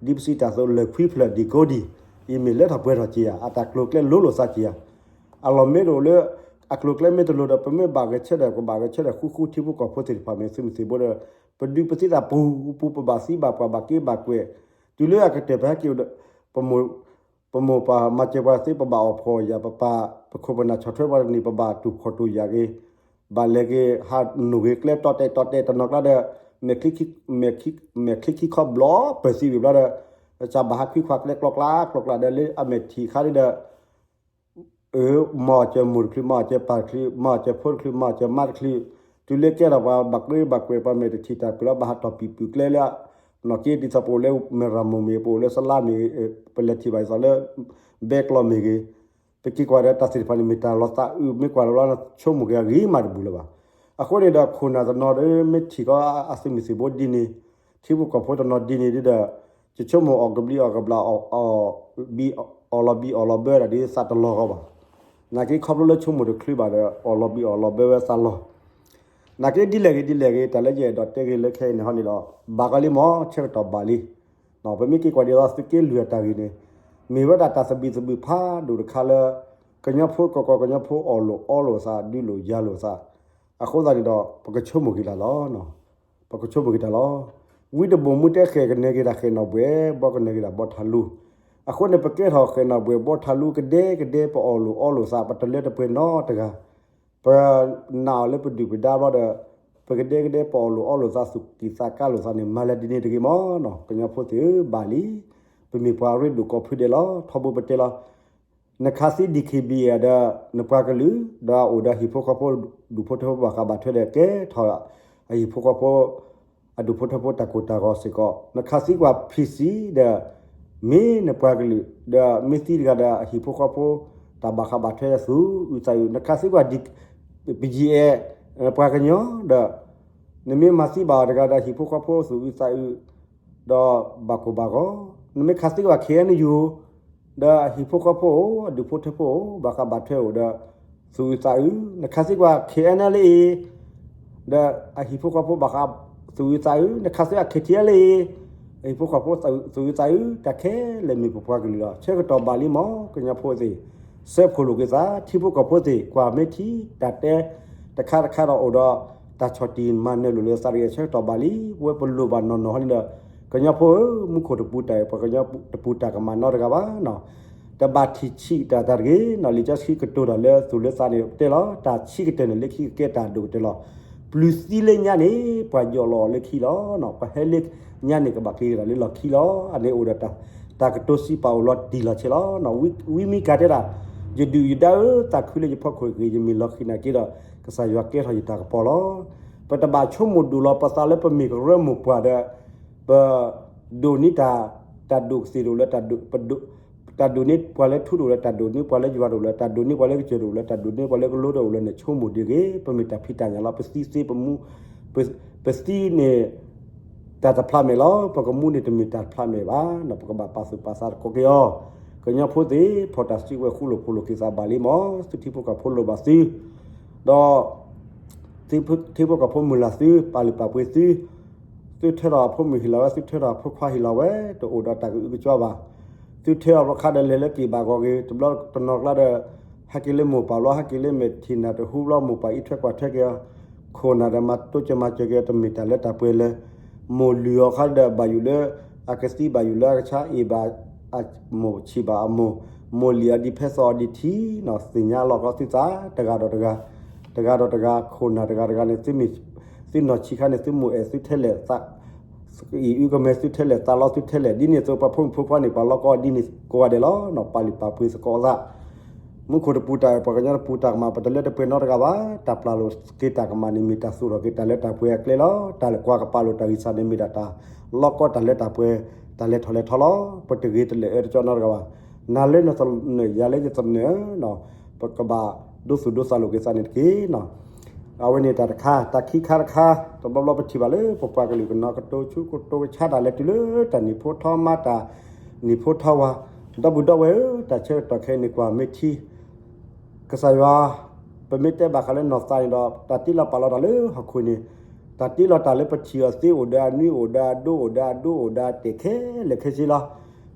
ဒ်ပစံးတၢ်အသိးလၢၢ်ခွံဖျၢၣ်ဒံးကိးဒံး, အံၤမ့ၢ်လၢထီၣ်ပှဲၤထီၣ်က့ၤယၤ အတၢ်ကျိၤကျဲလိၤလိာ်သးက့ၤယၤ, အလီၢ်မ့ၢ်တအိၣ်လၢ အကျိၤကျဲမ့ၢ်တလိၤဒီး ပမ့ၢ်ဘၣ်ဂဲၤဆၢထၢၣ် ပဘၣ်ဂဲၤဆၢထၢၣ်ဃူဃူထံဖိကီၢ်ဖိသ့ၣ်တဖၣ်မ့ၢ်သုးမုၢ်သံၣ်ဘိဒီး ပဒုးပသံတၢ်ပူၤပူၤ ပဘၣ်သံဘၣ်ပှၢ်ဘၣ်က့ဘၣ်ကွဲး, တုၤလၢအကတၢၢ်ပဟဲက့ၤဒီး ပမိၢ် ပမိၢ်ပၢ်မၤစၢၤပှၤသ့ ပဘၣ်အီၣ်ဖှီၣ်ယာ် ပပၢ်ပခိၣ်ပနၢ်ဆီၣ်ထွဲပှၤတန့ၢ် ပဘၣ်တူၢ်ဖှီၣ်တူၢ်ယာ်က့ၤ, ဘၣ်လဲၤက့ၤဟးနိၣ်ဂ့ၤကျဲတီတဲာ်တီတဲာ်တနီၤကျါဒီး မဲာ်ချံခံခီဘျီပၢၢ်သံဝံၤဘျီဒီး ကဘၣ်ဟးခွံခွါကျဲကျီကျါကျီကျါဒီး လၢအမဲာ်ထံၣ်ခါဒီး မၤအီၣ်စၢၤမိၢ်တချုး မၤအီၣ်စၢၤပၢ်တချုး မၤအီၣ်စၢၤဖိတချုး မၤအီၣ်စၢၤမါတချုး, တုၤလၢကဲထီၣ်ပှၤဘၣ်က့ဘၣ်ကွဲး ပှၤမဲာ်တထံၣ်တၢ်ပၢၢ်လီၤ ဘၣ်ဟးတီၢ်ပံာ်ပုၢ်ကျဲလၢ နီၢ်က့ဒ်သိးပအိၣ်လၢမဲၢ်ရၤမိၢ်မ့ၢ်ဂ့ၤ ပအိၣ်လၢစလါမ့ၢ်ဂ့ၤ ပလဲၤထံၣ်ဘၣ်ဒ်သိးလၢ ဘဲကျီမ့ၢ်ဂ့ၤ, ပက့ၤကွၢ်ဒီးတၢ်သ့ၣ်တဖၣ်န့ၣ် မ့ၢ်တၢ်လီၤသးအုး မ့ၢ်ကွၢ်လီၤလီၤ ဆိကမိၣ်က့ၤအဂ့ၤမးတဘူၣ်လၢၤဘၣ်. အဃိန့ၣ်ဒီး ခိၣ်နၢ်တနီၤဒီး မ့ၢ်ထံၣ်ကီးအသုးမုၢ်သံၣ်ဘိဒ်န့ၣ် ထံဖိကီၢ်ဖိတနီၤဒ်န့ၣ်ဒီး ယဆိကမိၣ်အီၣ်ကဘျံးအီၣ်ကဘျၣ် အီၣ်လီၤဘံၣ်အီၣ်လီၤဘၢဒၣ်ဒ်သးတလီၤဂီၢ်ဘၣ်. နာ်က့ခီဖျိလၢဆိကမိၣ်တချုးဘၣ်ဒီး အီၣ်လီၤဘံၣ်အီၣ်လီၤဘၢဝဲသးလီၤ. နာ်က့ဒ်လဲၣ်ဂ့ၤဒ်လဲၣ်ဂ့ၤ တၢ်လၢယအဲၣ်ဒိးတဲဂ့ၤလၢခဲအံၤန့ၣ်ဟီန့ၣ်ဒီး ဘၣ်ကီလံမး ဆၢကတီၢ်ဘၣ်လံ. ပမ့ၢ်က့ၤကွၢ်ဒ်သိးသုးက့လွံၢ်အတၢ်ဂ့ၢ်န့ၣ် မ့ၢ်ဝဲဒၣ်တၢ်သဘံၣ်သဘုၣ်ဖးဒိၣ်တခါလၢ ကညီဖိကီၢ်ကီၢ်ကညီဖိအီၣ်လိာ်အီလိာ်သး ဒုးလိာ်ယၤလိာ်သး, အဃိသတးန့ၣ်ဒီး ပကဆိကမိၣ်က့ၤတၢ်လီၤ. ပကဆိကမိၣ်က့ၤတၢ်လီၤ. ဝံတဘိၣ်မူတဲဃဲၣ်ကနဲၣ်က့ၤတၢ်ဃဲၣ်နီၣ်ဘှဲၣ် ဘီကနဲၣ်က့ၤတၢ်ဘီထးလူ, အဃိန့ၣ် ပကဲထီၣ်ဃဲၣ်နီၣ်ဘှဲၣ်ဘီထးလူကဒဲကဒဲ ပအီၣ်လိာ်အီလိာ်သး ပတလၢတပှဲၤနီတဂၤ, ပနာ်အီၤလၢပဒုၣ်ပဒါဘျီဒီး ပကဒဲကဒဲ ပအီၣ်လိာ်အီလိာ်သးသူၣ်ကံၢ်သးကါလိာ်သးန့ၣ် မၤလၢဒ်န့ၣ်တဂ့ၤမးနီၤ ကညီဖိသ့ၣ်ဧၢ ဘၣ်လံ. ပမ့ၢ်ပှၤရ့ဒိၣ်ကိးဖုဒဲးလီၤ ထီဘိပတဲလီၤ နခးသံ DKBA ဒီး နပှၤကလုာ် ဒီးအိၣ်ဒီးဟံၣ်ဖိဃီဖိ ဒူၣ်ဖိထၢဖိဘၣ်ဃးဘၣ်ထွဲဒီး ကဲထီၣ်အဟံၣ်ဖိဃီဖိ အဒူၣ်ဖိထၢဖိတၢ်ကိၢ်တၢ်ဂီၤစ့ၢ်ကီး နခးသံကွၢ် PC ဒီး မ့ၢ်နပှၤကလုာ် ဒီးမ့ၢ်သံတဂၤဒီးအဟံၣ်ဖိဃီဖိ တၢ်ဘၣ်ဃးဘၣ်ထွဲသူၣ်အုးသးအုး နခးသံကွၢ် ပယံၤအဲၣ် ပှၤကညီ ဒီး နမ့ၢ်မၤသံဘၣ်အီၤတဂၤဒီးဟံၣ်ဖိဃီဖိသူၣ်အုးသးအုး ဒီးဘၣ်ကိၢ်ဘၣ်ဂီၤ, နမ့ၢ်ခးသံကွၢ် KNU ဒီးအဟံၣ်ဖိဃီဖိအိၣ် အဒူၣ်ဖိထၢဖိအိၣ် ဘၣ်ဃးဘၣ်ထွဲအိၣ်ဒီး သူၣ်အုးသးအုး, နခးသံကွၢ် KNLA ဒီးအဟံၣ်ဖိဃီဖိဘၣ်ဃးသူၣ်အုးသးအုး, နခးသံကွၢ် KTLA အဟံၣ်ဖိဃီဖိသူၣ်အုးသးအုး, တၢ်ခဲလၢာ်မ့ၢ်ပပှၤကလုာ်လီၤ. ဆၢကတီၢ်ဘၣ်လံမး ကညီဖိသ့ၣ်, စဲးဖှိၣ်လိာ်က့ၤသး ထံဖိကီၢ်ဖိသ့ၣ် ကွၢ်မ့ၢ်ထံ တၢ်တဲတခါတခါဒီးအိၣ်ဒီး တၢ်ဆီၣ်တံၢ်မၤနၢၤလိာ်လၢသးတဂ့ၤ ဆၢကတီၢ်ဘၣ်လံ. ပဝဲပလိၣ်ဘၣ်နီၢ်နီၢ်ဟီန့ၣ်ဒီး ကညီဖိဧၢ မူခိၣ်တပူၤတၢ် ပှၤကညီတပူၤတၢ်ကမၤနီတဂၤဘၣ်နီၤ. တဘၣ်ထံၣ်ဆံးတၢ်တၢ်တဂ့ၤနီၤ လံာ်စီဆှံကတိၤတၢ်လၢသူၣ်လၢသးန့ၣ် တဲလီၤ တၢ်ဆံးကတၢၢ်န့ၣ် လၢခံကကဲတၢ်ဒိၣ်ကတၢၢ်လီၤ. ပျုၤသံလၢညါန့ၣ် ပှၤယီၢ်လီၤအီၤလၢခံလီၤ. ပှၤဟဲလၢညါန့ၣ် ကဘၣ်ချ့က့ၤတၢ်လၢလီၢ်ခံလီၤ. အန့ၣ်အိၣ်ဒီး တၢ်ကတိၤစံးပာ်အိၣ်လီၤတံၢ်လီၤဆဲးလီၤ. ဝံမံကၤတဲဒၣ် ယဒုၣ်ယဒါဧၢ သးခုလၢယဖီခိၣ်တဂ့ၤ ယမ့ၢ်လီၤဃံၤနာ်က့ဒီး ကစၢ်ယွၤကဲထီၣ်ယတၢ်ကပီၤလီၤ. ပတဘၣ်ဆိကမိၣ်ဒိၣ်လီၤ ပသးလၢပမ့ၢ်ကရၢမိၢ်ပှၢ်ဒီး ပဒိၣ်န့ၢ်တၢ် တၢ်ဒိၣ်ကသ့ၣ်တအိၣ်လၢ တၢ်ဒိၣ်န့ၢ်ပှၤလၢထူတအိၣ်လၢ တၢ်ဒိၣ်န့ၢ်ပှၤလၢယွၤတအိၣ်လၢ တၢ်ဒိၣ်န့ၢ်ပှၤလၢကစၢၢ်တအိၣ်လၢ တၢ်ဒိၣ်န့ၢ်ပှၤလၢကလိတအိၣ်လၢန့ၣ် ဆိကမိၣ်ဒ်ဂ့ၤ ပမ့ၢ်တၢ်ဖံးတၢ်ညၣ်လီၤ. ပသံသ့ပမူ ပသံန့ၣ် တၢ်တဖျးမဲာ်လီၤ. ပကမူန့ၣ်တမ့ၢ်တၢ်တဖျးမဲာ်ဘၣ်နီၤ ပကဘၣ်ပာ်သူၣ်ပာ်သးတကီးက့ၤအီၤ. ကညီဖိသ့ၣ် ဖီၣ်တၢ်စုကဝဲၤဃူလိာ်ဖိးလိာ်က့ၤသးဘၣ်လံမး သုထံဖိကီၢ်ဖိလိၣ်ဘၣ်သု ဒီး ထံဖိကီၢ်ဖိမုၢ်လၢ်သု ပာ်လုၢ်ပာ်ပှ့ၤသု သုထၢထီၣ်အဖိမုၣ်ဟ့ၣ်လီၤဝဲ သုထၢထီၣ်အဖိခွါဟ့ၣ်လီၤဝဲ တအိၣ်ဒီးတၢ်ကအုကစွါဘၣ်. သုထၢအီၤဘျီခါဒီးလဲၤလၢက့ၤဘၣ်ဂီၤဂ့ၤ တဘျီတနီၤကျါဒီး ဟဲက့ၤလၢမိၢ်ပၢ်ဘျီ ဟဲက့ၤလၢမဲာ်ထံၣ်နၢ်တဟူဘျီ မိၢ်ပၢ်အံးထွဲကွၢ်ထွဲက့ၤအီၤ ခိၣ်နၢ်ဒီးမၤတိစၢၤမၤစၢၤက့ၤအီၤ တမ့ၢ်တၢ်လၢတၢ်ပှဲၤလၢ မိၢ်လုၢ်အီၤခါဒီးဘၣ်ယိၣ်လၢ အကသံဘၣ်ယိၣ်လၢအကဆါအ့ၣ်ဘၣ် မိၢ်ဆံးဘၣ်အမိၢ်, မိၢ်လံၤအီၤဒ်ဖဲသိးအီၤဒ်ထံနီၤ, သ့ၣ်ညါလီၤကီသုသး တဂၤဒီးတဂၤ, တဂၤဒီးတဂၤ, ခိၣ်နၢ်တဂၤတဂၤန့ၣ် သုမ့ၢ်, သုနီၢ်ဆံးခါန့ၣ် သုမိၢ်အဲၣ်သုထဲလဲၣ်, အံၤအုကမဲသုထဲလဲၣ်, သးလီသုထဲလဲၣ်, ဒ်န့ၣ်အသိး ပှၤဖိမုၣ်ဖိခွါန့ၣ် ပှၤလီကီဒ်န့ၣ်ကိးဂၤဒဲးလီၤ. ပာ်လုၢ်ပာ်ပှ့ၤသကိးသး မူခိၣ်တပူၤတၢ်အၢၣ် ပှၤကညီတပူၤတၢ်ကမၣ် ပတလၢတပှဲၤနီတဂၤဘၣ်. တၢ်ပျၢ်လိာ်က့ၤတၢ်ကမၣ်န့ၣ် မ့ၢ်တၢ်သူၣ်ထီၣ်က့ၤတၢ်လၢတၢ်ပှဲၤအကျဲလီၤ. တၢ်ကွၢ်ကပာ်လိာ်တၢ်ဂံၢ်စၢ်န့ၣ် မ့ၢ်ဒၣ်တၢ်လီကီတၢ်လၢတၢ်ပှဲၤ, တၢ်လဲၤထီၣ်လဲၤထီလီၤ. ပတဂ့ၤတလၢာ်အၢတကၠီနီတဂၤဘၣ်. နၤလၢနသနၢၣ် ယၤလၢယသနၢၣ်, ပကဘၣ်ဒိသူၣ်ဒိသးလိာ်က့ၤသးန့ၣ်တက့ၢ်နီၤ. အဝဲန့ၣ်တၢ်တခါ, တၢ်ခံခါတခါ, တဘျီဘျီပထံၣ်ဘၣ်လၢ ပပှၤကလုာ်ကနီၤကတိၤဆူကတိၤကဆါတၢ်လဲၤတုၤလၢတၢ်နံၣ်ဖိထီမါတၢ်နံၣ်ဖိထီဝါ, ဒီပုၢ်ဒီဝဲၢ်ဧၢ, တၢ်ဆၢကတီၢ်ခဲအံၤန့ၣ် ကွၢ်မ့ၢ်ထံ ကစၢ်ယွၤ, ပမ့ၢ်တဲဘၣ်ဃးလၢနီၢ်သးန့ၣ်ဒီး တၢ်တ့လီၤပာ်လီၤတၢ်လၢဟီၣ်ခိၣ်န့ၣ်, တၢ်တ့လီၤတၢ်လၢပထံၣ်အီၤသ့အိၣ်ဒီးအနွံအိၣ်ဒီးအဒိအိၣ်ဒီးအဒိအိၣ်ဒီးအတဲာ်ခဲလၢာ်ခဲဆ့လီၤ.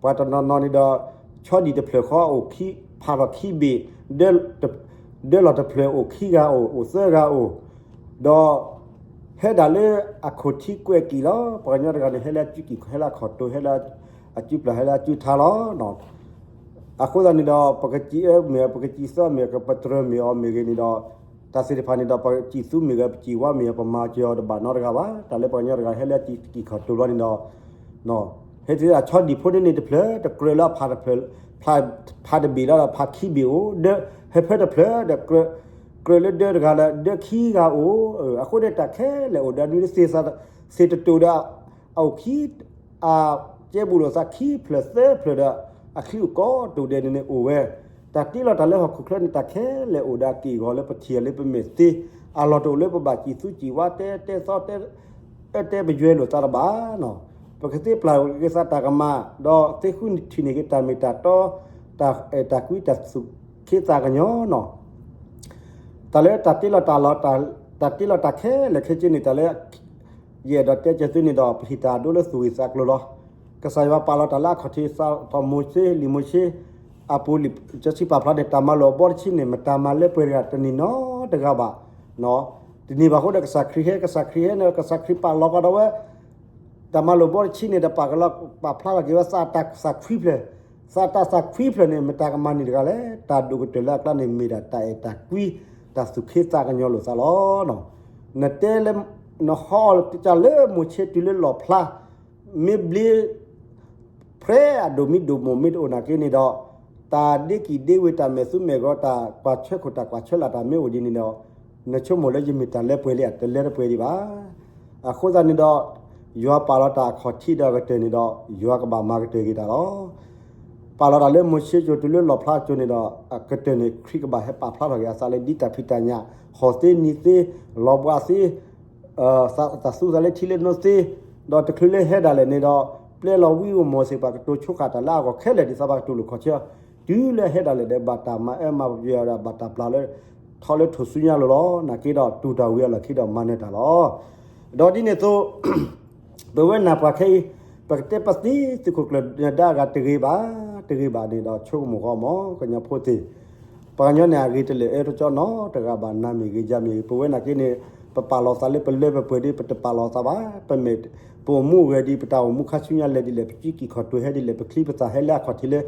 ပှၤတနီၤနီၤန့ၣ်ဒီး ဆီဒံၣ်တဖျၢၣ်ဃီအိၣ်ခံ, ဖးထီၣ်ခံဘ့ၣ်, ဒၢလီၤတဖျၢၣ်အိၣ်ခံဂၤအိၣ်, အိၣ်သၢဂၤအိၣ်, ဒီး ဟဲဒၣ်လၢအခိၣ်ထံကွဲးကံၣ်လီၤ. ပှၤကညီတဂၤန့ၣ် ဟဲလၢအစုကံၣ် ဟဲလၢအခီၣ်တိၤ ဟဲလၢအစုပျၢ် ဟဲလၢအစုထါလီၤ. အဃိသတးန့ၣ်ဒီး ပကစံးအၢမ့ၢ်အီၤ ပကစံးသီမ့ၢ်အီၤ ပပတြၢၤမ့ၢ်အီၤမ့ၢ်ဂ့ၤန့ၣ်ဒီး တၢ်သ့ၣ်တဖၣ်န့ၣ်ဒီး ပကစံးသူမ့ၢ်ဂ့ၤ ပစံးဝါမ့ၢ်အီၤ ပမၤစၢၤအီၤတဘၣ်နီတဂၤဘၣ်. တၢ်လၢပှၤကညီတဂၤ ဟဲလၢအစုကံၣ်ခီၣ်တိၤလီၤန့ၣ်ဒီး ဟဲသ့ၣ်အဆီဒံၣ်ဖိန့ၣ်န့ၣ်တဖျၢၣ် တကြၢးလၢအဖးတဖျၢၣ်, ဖးတဘ့ၣ်လီၤဒီး ဖးခံဘ့ၣ်အိၣ်, ဒၢဟဲဖဲတဖျၢၣ်ဒီး ကြၢးလၢဒၢတဂၤလၢဒၢခံဂၤအိၣ်, အဃိန့ၣ်တၢ်ခဲလၢာ်အိၣ်ဒီးနွံ သ့ၣ်တတိၢ်ဒီး အအိၣ်ခံ အကဲဘူးလိာ်သးခံဖျၢၣ်သၢဖျၢၣ်ဒီး အချံအိၣ်ကိးတိၢ်ဒဲးန့ၣ်န့ၣ်အိၣ်ဝဲ, တၢ်တ့လီၤတၢ်လၢဟီၣ်ခိၣ်ချၢန့ၣ် တၢ်ခဲလၢာ်အိၣ်ဒီးအက့ၢ်အဂီၤလၢပထံၣ်အီၤလၢပမဲာ်သ့, အလီၢ်တအိၣ်လၢပဘၣ်စံးသူစံးဝါတဲတဲသီတဲ အၢတဲပယွဲလိာ်သးတဘၣ်နီၤ. ပကသ့ပျၢ်က့ၤသးတၢ်ကမၣ် ဒီးသ့ဃုထံၣ်န့ၢ်က့ၤတၢ်မ့ၢ်တၢ်တီ, တၢ်အဲၣ်တၢ်ကွံ တၢ်သူၣ်ခ့သးကညီၤနီၤ. တၢ်လၢတၢ်တ့လီၤတၢ်လီၤ, တၢ်တ့လီၤတၢ်ခဲလၢာ်ခဲဆ့န့ၣ် တၢ်လၢ ယအဲၣ်ဒိးတဲက့ၤသုန့ၣ်ဒီး ပဟ့ၣ်တၢ်အဒိလၢသူၣ်ဂ့ၢ်သးကျိၤလီၤ. ကစၢ်ယွၤပာ်လီၤတၢ်လၢအခီၣ်ထံး စးထီၣ်မိၤၡ့ လံာ်မိၤၡ့ အပူၤလံာ်စီဆှံပာ်ဖျါန့ၣ် တၢ်မၤလိာ်အဘီတဆံန့ၣ် မတၤမၤလၢပှဲၤတဂၤတန့ၢ်နီတဂၤဘၣ်. တန့ၢ်ဘၣ်အဃိဒီး ကစၢ်ခရံာ်ဟဲ ကစၢ်ခရံာ်ဟဲန့ၣ် ကစၢ်ခရံာ်ပာ်လီၤကဒီးဝဲ တၢ်မၤလိာ်ဘီတဆံန့ၣ် တပာ်ကလီ ပာ်ဖျါလီၤက့ၤဝဲသးတၢ်သးခွံဖျၢၣ်, သးတၢ်သးခွံဖျၢၣ်န့ၣ် မတၤကမၤန့ၢ်တဂၤလဲၣ်. တၢ်ဒိၣ်ကတၢၢ်လၢအကျါန့ၣ် မ့ၢ်ဒၣ်တၢ်အဲၣ်တၢ်ကွံ တၢ်သူၣ်ခ့သးကညီၤလိာ်သးလီၤ. နတဲလၢ နဟီအီၤလၢကစၢ်လၢမိၤၡ့တုၤလၢလီၣ်ဖျါ မ့ၢ်ဘျ့ ဖဲအဒိၣ်မံဒိၣ်မိၢ်မ့ၢ်တအိၣ်နာ်က့န့ၣ်ဒီး တၢ်ဒ့ကံၢ်ဒ့ဝ့ၤ တၢ်မဲာ်သူမဲာ်ဂီၤ တၢ်ကွၢ်ဆၢခိၣ် တၢ်ကွၢ်ဆၢလာ် တၢ်မ့ၢ်အိၣ်ဒ်န့ၣ်ဒီး နဆိကမိၣ်လၢယမ့ၢ်တၢ်လၢပှဲၤလံဧါ, တလၢတပှဲၤဒံးဘၣ်. အဃိသတးန့ၣ်ဒီး ယွၤပာ်လီၤတၢ်အခီၣ်ထံးဒီးအကတၢၢ်န့ၣ်ဒီး ယွၤကဘၣ်မၤကတၢၢ်က့ၤတၢ်လီၤ. ပာ်လီၤတၢ်လၢမိၤၡ့ကၠိတုၤလၢလီၣ်ဖျါကၠိန့ၣ်ဒီး အကတၢၢ်န့ၣ် ခရံာ်ကဘၣ်ဟဲပာ်ဖျါထီၣ်က့ၤအသးလၢဒ်တၢ်ဖံးတၢ်ညၣ် ဟီၣ်သ့နံၤသ့ လီၤဘှးသ့ တၢ်သူသးလၢထံလၢနိသ့, ဒီးတချုးလၢဟဲဒၣ်လဲာ်န့ၣ်ဒီး ပျဲလီၤဝံဧိၤမီၤစ့ၢ် ပှၤကတိၤဆိဃာ်တၢ်လၢအဂီၢ်ခဲလၢာ် ဒ်သိးပှၤကတိၤလိာ်ခီၣ်ဆၢ, တုၤလၢဟဲဒၣ်လဲာ်ဒီး ဘၣ်တၢ်မၤအၢမၤပယွဲဒီး ဘၣ်တၢ်ပျၢ်လၢ ထီလၢထိၣ်စုညါလိၤလီၤ. နာ်က့ဒီး တူၢ်တၢ်ဝံၤအလီၢ်ခံဒီးမၤနၢၤတၢ်လီၤ. ဒီးဒ်န့ၣ်အသိး ပဝဲနၢ်ပှၤခဲအံၤ ပကတဲပသံသုးခိၣ်ကျၢၢ်နဒါအဂၤတဂ့ၤဘၣ်, တဂ့ၤဘၣ်န့ၣ်ဒီး ဆိကမိၣ်ဃီမး ကညီဖိသ့ၣ်, ပှၤကညီန့ၣ် အဂ့ၤတလၢာ်အၢတကၠီနီတဂၤဘၣ်, နၤမ့ၢ်ဂ့ၤ ယၤမ့ၢ်ဂ့ၤ, ပဝဲနာ်က့န့ၣ် ပပာ်လီၤသးလၢပလၢပပှဲၤဒီး ပတပာ်လီၤသးဘၣ်. ပမ့ၢ် ပအိၣ်မူအိၣ်ဂဲၤဒ် ပတၢ်အိၣ်မူခါဆူညါလဲၤဒ်လဲၣ်, ပစုကံၢ်ခီၣ်တိၤဟဲဒ်လဲၣ်, ပချံပသၣ်ဟဲလၢအခီၣ်ထံးလၢ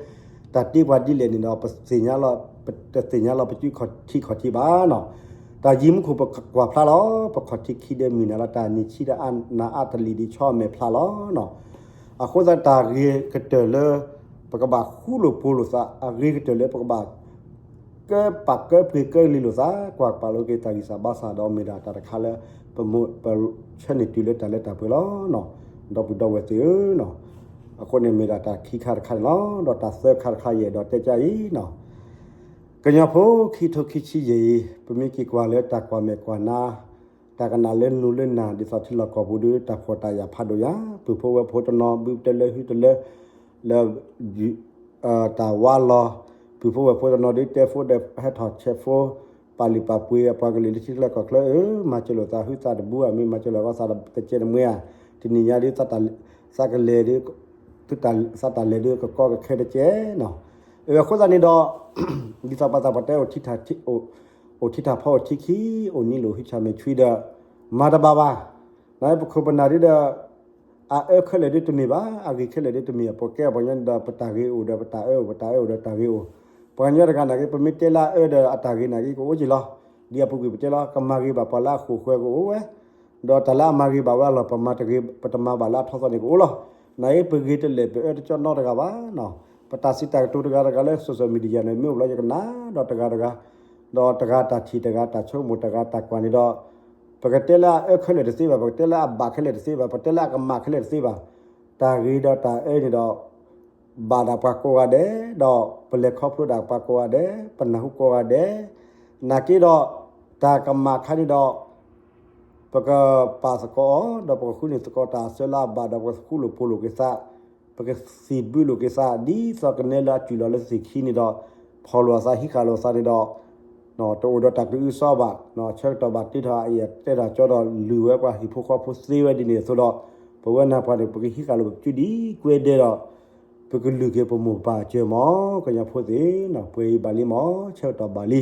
တၢ်တ့ပှၤဒ်လဲၣ်န့ၣ်ဒီး ပသ့ၣ်ညါလီၤ, ပတသ့ၣ်ညါလီၤ ပစုကံၢ်ခီၣ်ထံးဘၣ်နီၤ. တၢ်ယံၤမူခိၣ်ပကွၢ်ဖျါလီၤ, ပခီၣ်ထံးခံဒဲးမုၢ်နၤလီၤ, တၢ်နံၣ်ဆံဒီးနၤအါတလံၤဒံး ဆီအမဲာ်ဖျါလီၤနီၤ. အဃိသတးတၢ်ဂ့ၤကတၢၢ်လၢ ပကဘၣ်ဃူလိာ်ဖိးလိာ်သး, အဂ့ၤကတၢၢ်လၢပကဘၣ် ကၢပာ်ကၢပှ့ၤကၢလံၤလိာ်သး, ကွၢ်ပာ်လိာ်က့ၤတၢ်ဂံၢ်စၢ်ဘါစၢ်ဒီး မ့ၢ်ဒၣ်တၢ်တခါလၢ ပမ့ၢ် ပဆၢန့ၢ်တုၤလၢတၢ်လၢတၢ်ပှဲၤလီၤနီၤ. ဒီပုၢ်ဒီဝဲၢ်သ့ၣ်ဧၢနီၤ, အဃိန့ၣ်မ့ၢ်ဒၣ်တၢ်ခံခါတခါန့ၣ်လီၤ. ဒီးတၢ်သၢခါတခါယအဲၣ်ဒိးတဲကါအံၤနီၤ, ကညီဖိခံထိခံဆံယဲၢ်အံၤ ပမ့ၢ်က့ၤကွၢ်လၢတၢ်ကွၢ်မဲာ်ကွၢ်နါ တၢ်ကနၣ်လၢနူလၢနၢ် ဒ်သိးထံလီၢ်ကီၢ်ပူၤဒီး တၢ်ဖှီၣ်တၢ်ယာ်ဖးဒိၣ်ယၤ, ပုၢ်ဖိဝဲၢ်ဖိတနီၤ ဘုတလၢဟုတလၢ လၢ တၢ်ဝါလီၤ, ပုၢ်ဖိဝဲၢ်ဖိတနီၤဒီး တဲဖိဒီးဟဲထီၣ်ဆဲးဖိ, ပာ်လုၢ်ပာ်ပှ့ၤအပှၤကလုာ်လၢထံချၢကီၢ်ချၢဧၢ, မၤစၢၤလိာ်သး ဟုသးတဘူဧါ, မ့ၢ်မၤစၢၤလိာ်သးတကဲတမှဲဧါ, တနံၤညါဒီး သးကလဲၤဒီး သးတၢ်လဲၤဒီး ကကီကခဲတကဲနီၤ. အဃိသတးန့ၣ်ဒီး ဒ်သိးပှၤသးပှၢ်တဲ အိၣ်ထံထၣ်ဖီအိၣ်ထံခံ, အိၣ်နံၤလိာ်ဟံးဆၣ်မဲာ်ဆွံဒီး မၤတဘၣ်ဘၣ်. နပခိၣ်ပနၢ်ဒ်ဒီး အအၢခဲလၢာ်ဒ်တမ့ၢ်ဘၣ်, အဂ့ၤခဲလၢာ်ဒ်တမ့ၢ်, ပကဲပှၤကညီန့ၣ်ဒီး ပတၢ်ဂ့ၤအိၣ်ဒီးပတၢ်အၢအိၣ်, ပတၢ်အၢအိၣ်ဒီးတၢ်ဂ့ၤအိၣ်. ပှၤကညီတဂၤနာ်က့ ပမ့ၢ်တဲလၢအအၢဒီးအတၢ်ဂ့ၤနာ်က့ ကအိၣ်က့ၤလီၤ. ဒ်အပူၤကွံာ်ပတဲလီၤ ကမၤဂ့ၤဘၣ်ပှၤလၢအဃိာ်ဃၢၤကအိၣ်ဝဲ, ဒီးတၢ်လၢအမၤဂ့ၤဘၣ်ဝဲအလီၢ် ပမၤတဂ့ၤ ပတမၤဘၣ်လၢအထီသီန့ၣ်ကအိၣ်လီၤ. နာ်က့ ပဂ့ၤတလဲာ် ပအၢတကၠီနီတဂၤဘၣ်. ပတၢ်စံးတၢ်ကတိၤတဂၤတဂၤလၢ social media န့ၣ် မ့ၢ်အိၣ်ဘျီယကနၣ်ဒီးတဂၤတဂၤ, ဒီးတဂၤတၢ်ထံၣ်တဂၤတၢ်ဆိကမိၣ်တဂၤတၢ်ကွၢ်န့ၣ်ဒီး ပကတဲလၢအအၢခဲလၢာ်တသ့ဘၣ်, ပကတဲလၢအဘၣ်ခဲလၢာ်တသ့ဘၣ်, ပတဲလၢအကမၣ်ခဲလၢာ်တသ့ဘၣ်. တၢ်ဂ့ၤဒီးတၢ်အၢန့ၣ်ဒီး ဘၣ်ဒၣ်ပှၤကိးဂၤဒဲး, ဒီးပလဲၤခီဖျိဒၣ်ပှၤကိးဂၤဒဲး, ပနၢ်ဟူကိးဂၤဒဲး. နာ်က့ဒီး တၢ်ကမၣ်ခါန့ၣ်ဒီး ပကပာ်သကိးအီၤ, ဒီးပကဃုန့ၢ်သကိးတၢ်အဆၢလၢအဘၣ်ဒီး ပကဃူလိာ်ဖိးလိာ်က့ၤသး, ပကသံၣ်ဘုလိာ်က့ၤသး ဒ်သိးကနဲလၢအစုၣ်လီၤလၢသ့ၣ်ခံန့ၣ်ဒီး ဖီၣ်လိာ်အသးဟံးဃာ်လိာ်သးန့ၣ်ဒီး တအိၣ်ဒီးတၢ်ကအုကစွါဘၣ်. ဆၢကတီၢ်ဘၣ်တ့ထီၣ်အအံၤအတဲတၢ်ကၠီဒီး လုၢ်ဝဲပှၤဟံၣ်ဖိဃီဖိသ့ဝဲဒ်န့ၣ်အသိးဒီး ပဝဲနၤပှၤန့ၣ် ပကဟံးဃာ်လိာ်ပစုဒ်ကွဲဒဲးဒီး ပကလုၢ်က့ၤပမိၢ်ပၢ်အစၢၤမး ကညီဖိသ့ၣ်, ပှဲၤအံၤဘၣ်လံမး ဆၢကတီၢ်ဘၣ်လံ.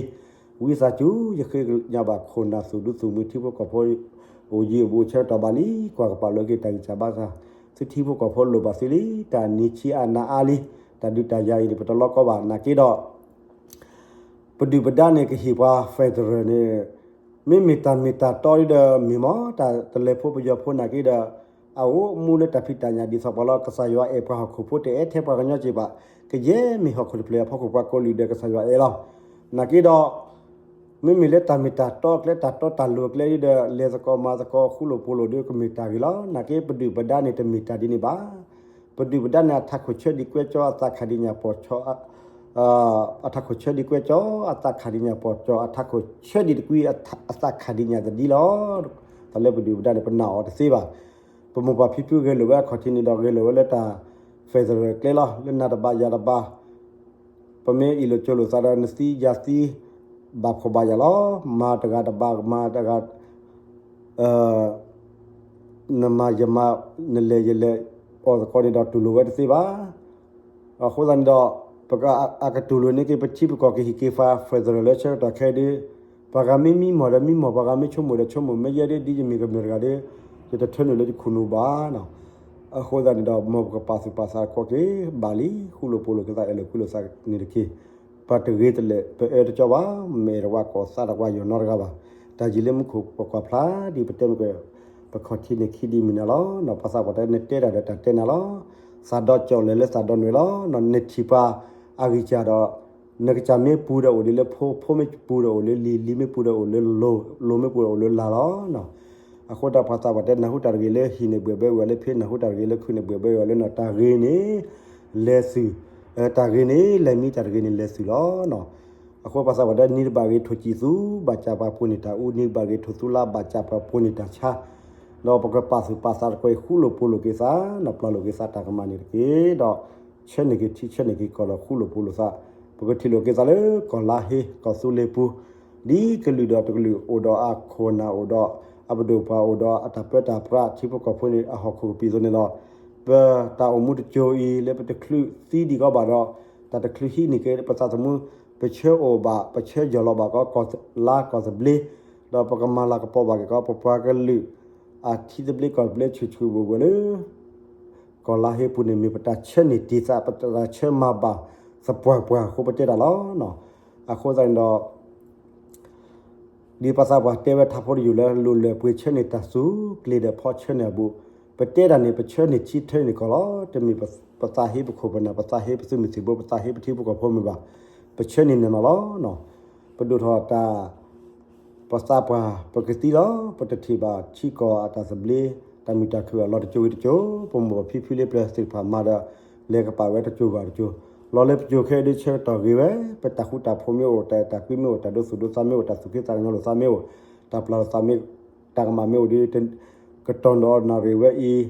ဝံသးစူၤ ယဃ့ကညးဘၣ်ခိၣ်နၢ်သူၣ်ဒူသူၣ်မုာ် ထံဖိကီၢ်ဖိ အိၣ်ယံၤအိၣ်ဘူး ဆၢကတီၢ်ဘၣ်လံ ကွၢ်ကပာ်လၢက့ၤတၢ်ဂံၢ်စၢ်ဘါစၢ်, သုထံဖိကီၢ်ဖိလိၣ်ဘၣ်သုလံ တၢ်နံၤဆံးအါနၤအါလံ, တၢ်ဒုးတၢ်ယၤအံၤန့ၣ် ပတလီကီဘၣ်နာ်က့ဒီး ပဒုၣ်ပဒါန့ၣ် ကဟ့ၣ်ပှၤ federal န့ၣ် မ့မ့ၢ်တၢ်မ့ၢ်တၢ်တီဒ်ဒီးမ့ၢ်မး တၢ်တလဲၤဖိပယီၤဖိနာ်က့ဒီး အအိၣ်မူလၢတၢ်ဖံးတၢ်ညၣ်ဒ်သိးပှၤလီၤ. ကစၢ်ယွၤအဲၣ်ပှၤဟီၣ်ခိၣ်ဖိတအဲၣ်ထဲပှၤကညီက့ၤဘၣ်, ကယဲၢ်မ့ၢ်ဟီၣ်ခိၣ်တဖျၢၣ်အဖီခိၣ်ပှၤကိးလုာ်ဒီးကစၢ်ယွၤအဲၣ်လီၤ. နာ်က့ဒီး မ့မ့ၢ်လၢတၢ်မ့ၢ်တၢ်တီကျဲ တၢ်တီတၢ်လိၤကျဲဒ်ဒီး လဲၤသကိးမၤသကိး ဃူလိာ်ဖိးလိာ်ဒီး ကမ့ၢ်တၢ်ဂ့ၤလီၤ. နာ်က့ပဒုၣ်ပဒါန့ၣ် တမ့ၢ်တၢ်ဒ်န့ၣ်ဘၣ်. ပဒုၣ်ပဒါန့ၣ် အထးခိၣ်ဆၢဒံးကွဲကၠီ အသးခးဒံးညၣ်ပီၢ်ကၠီ အထးခိၣ်ဆၢဒံးကွဲကၠီ အသးခးဒံးညၣ်ပီၢ်ကၠီ အထးခိၣ်ဆၢဒံးတကွံ အသးခးဒံးညၣ်သဒံလီၤ. တၢ်လၢပဒုၣ်ပဒါန့ၣ် ပနာ်အီၤတသ့ဘၣ်. ပမိၢ်ပၢ်ဖံဖုဂဲၤလိာ်ဝဲအခီၣ်ထံးန့ၣ်ဒီး ဂဲၤလိာ်ဝဲလၢတၢ် federal ကျဲလီၤ. လၢနၤတဘၣ်ယၤတဘၣ် ပမ့ၢ်အ့ၣ်လိာ်ကၠိလိာ်သးဒီး နသံယၤသံ ဘၣ်ဖှီၣ်ဘၣ်ယာ်လီၤ. မၤတဂၤတဘၣ် မၤတဂၤ နမၤယမၤ နလဲၤယလဲၤ အီၣ်သကိးန့ၣ်ဒီးတူၢ်လိာ်ဝဲတသ့ဘၣ်. အဃိသတးန့ၣ်ဒီး ပကအကတူၢ်လိာ်န့ၢ်က့ၤ ပထံပကီၢ်ကဟံၣ်က့ၤ federal လၢဆၢကတီၢ်ခဲအံၤဒီး ပှၤဂၤမ့ၢ်မံမီၢ်ဒီးမံမီၢ်, ပှၤဂၤမ့ၢ်ဆိကမိၣ်ဒီးဆိကမိၣ်, မ့ၢ်ယဲဒ် ဒ်ယမ့ၢ်ကမျၢၢ်တဂၤဒီး ယတထၢနုာ်လၢယခိၣ်နူာ်ဘၣ်. အဃိသတးန့ၣ်ဒီး မ်ပကပာ်သူၣ်ပာ်သးသကိးက့ၤ ဘၣ်လံ ဃူလိာ်ဖိးလိာ်က့ၤသး အဲၣ်လိာ်ကွံလိာ်သးန့ၣ်တက့ၢ်. ပတဂ့ၤတလဲာ် ပအၢတကၠီဘၣ်, မ့ၢ်တဝၤကိးသးတဝၤယီၢ်နီတဂၤဘၣ်. တၢ်ယံာ်လၢမူခိၣ်ပကွၢ်ဖျါ ဒ်ပတဲမ့ၢ်က ပခီၣ်ထံးန့ၣ်ခံဒ်မုၢ်နၤလီၤ. ပှၤသးပှၢ်တဲ နတဲတၢ်ဒီးတၢ်တဲနၤလီၤ. သးဒီကၠီၣ်လဲၤလၢသးဒီနွဲၣ်လီၤ. နထံၣ်ပှၤအဂံၢ်စၢ်ဒီး နကစၢ်မ့ၢ်ပူၤဒီးအိၣ်ဒ်လၢဖိ, ဖိမ့ၢ်ပူၤဒီးအိၣ်လၢလံၤ, လံၤမ့ၢ်ပူၤဒီးအိၣ်လၢလိၤ, လိၤမ့ၢ်ပူၤဒီးအိၣ်လၢလၤလီၤ. အဃိတၢ်ပှၤသးပှၢ်တဲ နၢ်ဟူတၢ်တဂ့ၤလၢဟံၣ်န့ၣ် ဘှဲၣ်ဘှဲဝဲလၢ ဖ့, နၢ်ဟူတၢ်တဂ့ၤလၢခုန့ၣ် ဘှဲၣ်ဘှဲဝဲလၢနီၢ်, တၢ်ဂ့ၤန့ၣ် လဲၤသုး, တၢ်ဂ့ၤန့ၣ် လဲၤမံ, တၢ်တဂ့ၤန့ၣ် လဲၤသုးလီၤ. အဃိပှၤသးပှၢ်တဲ နံၤတဘၣ်ဂ့ၤထိၣ်ကံၣ်သူ, ဘၣ်စၢ်ပှၤပိာ်န့ၢ်တၢ်အူ, နံၤတဘၣ်ဂ့ၤထိၣ်သူလါ, ဘၣ်စၢ်ပှၤပိာ်န့ၢ်တၢ်ဆါ, ဒီးပကပာ်သူၣ်ပာ်သးသကိး ဃူလိာ်ဖိးလိာ်က့ၤသး, နီၢ်ပျၢ်လိာ်က့ၤသးတၢ်ကမၣ်န့ၣ်တက့ၢ်. ဒီးဆၢန့ၢ်က့ၤထံ ဆၢန့ၢ်က့ၤကီၢ်ဒီး ဃူလိာ်ဖိးလိာ်သး, ပကထံၣ်လိာ်က့ၤသးလၢကီၢ်လါဟ့ ကီၢ်သူလ့ၤပူၤ, ဒ်ကလုာ်ဒီးတကလုာ် အိၣ်ဒီးအခိၣ်နၢ်, အိၣ်ဒီးအပဒိၣ်ပှၢ်, အိၣ်ဒီးအတၢ်ပၢတၢ်ပြး, ထံဖိကီၢ်ဖိန့ၣ် အဟီၣ်ခိၣ်ကပံာ်အသိးန့ၣ်လီၤ. ပတၢ်အိၣ်မူတစိၤအံၤ လၢပတချုးသံဒံးကီးဘၣ်ဒီး တၢ်တချုးဟံးန့ၢ်က့ၤ ပသးသမူ, ပဆၢအိၣ်ဘၣ်, ပဆၢယီၢ်လီၤဘၣ်ကီး ကီၢ်လါကီၢ်သဘျ့, ဒီးပကမၤလၤကပီၤဘၣ်က့ၤကီး ပပှၤကလုာ် အထံသဘျ့ကီၢ်သဘျ့ ဆူၣ်ဆူၣ်ဘှဲၣ်ဘှဲၣ်လၢ ကီၢ်လါဟ့ပူၤန့ၣ် မ့ၢ်ပတၢ်ဆၢန့ၢ်တ့ၢ်သး, ပတၢ်ဆၢမၤဘၣ် သပှၢ်ပှၢ်အဃိ ပတဲတၢ်လီၤ. အဃိသတးန့ၣ်ဒီး ဒ်ပှၤသးပှၢ်တဲဝဲထးဖိတယုၢ်လၢ လိၣ်လၢပှ့ၤဆၢန့ၢ်တၢ်စူၤ ကျ့ၤဒီးဖီဆၢန့ၢ်အဘူး, ပတဲတၢ်န့ၣ် ပဆၢန့ၢ်ထံဆၢန့ၢ်ကီၢ်လီၤ. တမ့ၢ်ပသးဟ့ပခိၣ်ပနၢ်, ပသးဟ့ပသုးမုၢ်သံၣ်ဘိ, ပသးဟ့ပထံဖိကီၢ်ဖိမ့ၢ်ဘၣ်, ပဆၢန့ၢ်န့ၣ်မးလီၤ. ပဒိၣ်ထီၣ်တၢ် ပသးပှၢ် ပကသံလီၤ. ပတထံၣ်ဘၣ်ထံကီၢ်အတၢ်သဘျ့ တၢ်မုာ်တၢ်ခုၣ်အလီၢ်တကၠိဝံၤတကၠိ, ပမိၢ်ပၢ်ဖံဖုလၢပျၢၤသ့ၣ်တဖၣ်မၤဒီး လဲၤကပာ်ဝဲတကၠိဘၣ်တကၠိ, လီၤလၢပကၠိခဲအံၤဒ်ဆၢကတီၢ်ဂ့ၤဝဲ, ပတၢ်ဃူတၢ်ဖိးမ့ၢ်အိၣ်, တၢ်အဲၣ်တၢ်ကွံမ့ၢ်အိၣ်, တၢ်ဒိသူၣ်ဒိသးမ့ၢ်အိၣ်, တၢ်သူၣ်က့သးကညီၤလိာ်သးမ့ၢ်အိၣ်, တၢ်ပျၢ်လိာ်သးမ့ၢ်, တၢ်ကမၣ်မ့ၢ်အိၣ်ဒီး ကတီၢ်ဒီးနၣ်ရံၣ်ဝဲအံၤ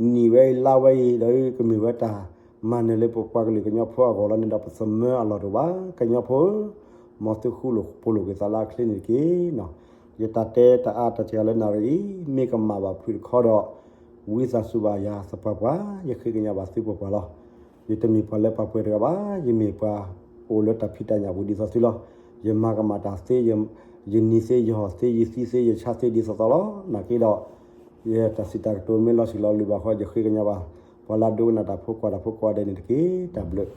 နံၣ်ဝဲအံၤ လါဝဲအံၤ ဒီးကမ့ၢ်ဝဲတၢ်မၤနၢၤလၢပပှၤကလုာ်ကညီဖိအဂီၢ်လီၤန့ၣ်ဒီး ပသမၢအလီၢ်တအိၣ်ဘၣ်. ကညီဖိဧၢ, မ်သုဃူလိာ်ဖိးလိာ်က့ၤသးလၢအချ့န့ၣ်တက့ၢ်. ယတၢ်တဲတၢ်အါတၢ်စှၤလၢနၣ်ရံၣ်အံၤ မ့ၢ်ကမၣ်ဘၣ်ဖုးတခီဒီး ဝံသးစူၤဘၣ်ယၤသပှၢ်ပှၢ်, ယဃ့ကညးဘၣ်သုပှၢ်ပှၢ်လီၤ. ယတမ့ၢ်ပှၤလၢပှၤပှဲၤတဂၤဘၣ်, ယမ့ၢ်ပှၤအိၣ်လၢတၢ်ဖံးတၢ်ညၣ်ပူၤဒ်သိးသုလီၤ. ယမၤကမၣ်တၢ်သ့, ယနံၤသ့, ယဟီၣ်သ့, ယသံသ့, ယဆါသ့ဒ်သိးသိးလီၤ. နာ်က့ဒီး ယတၢ်စံးတၢ်ကတိၤမ့ၢ်လီၤဆံးလီၤလံဘၣ်ဃီ ယဃ့ကညးဘၣ် ပှၤလၢအဒိကနၣ်တၢ်ဖိ ကွၢ်တၢ်ဖိကိးဂၤဒဲးန့ၣ်တက့ၢ်. တၢ်ဘျုး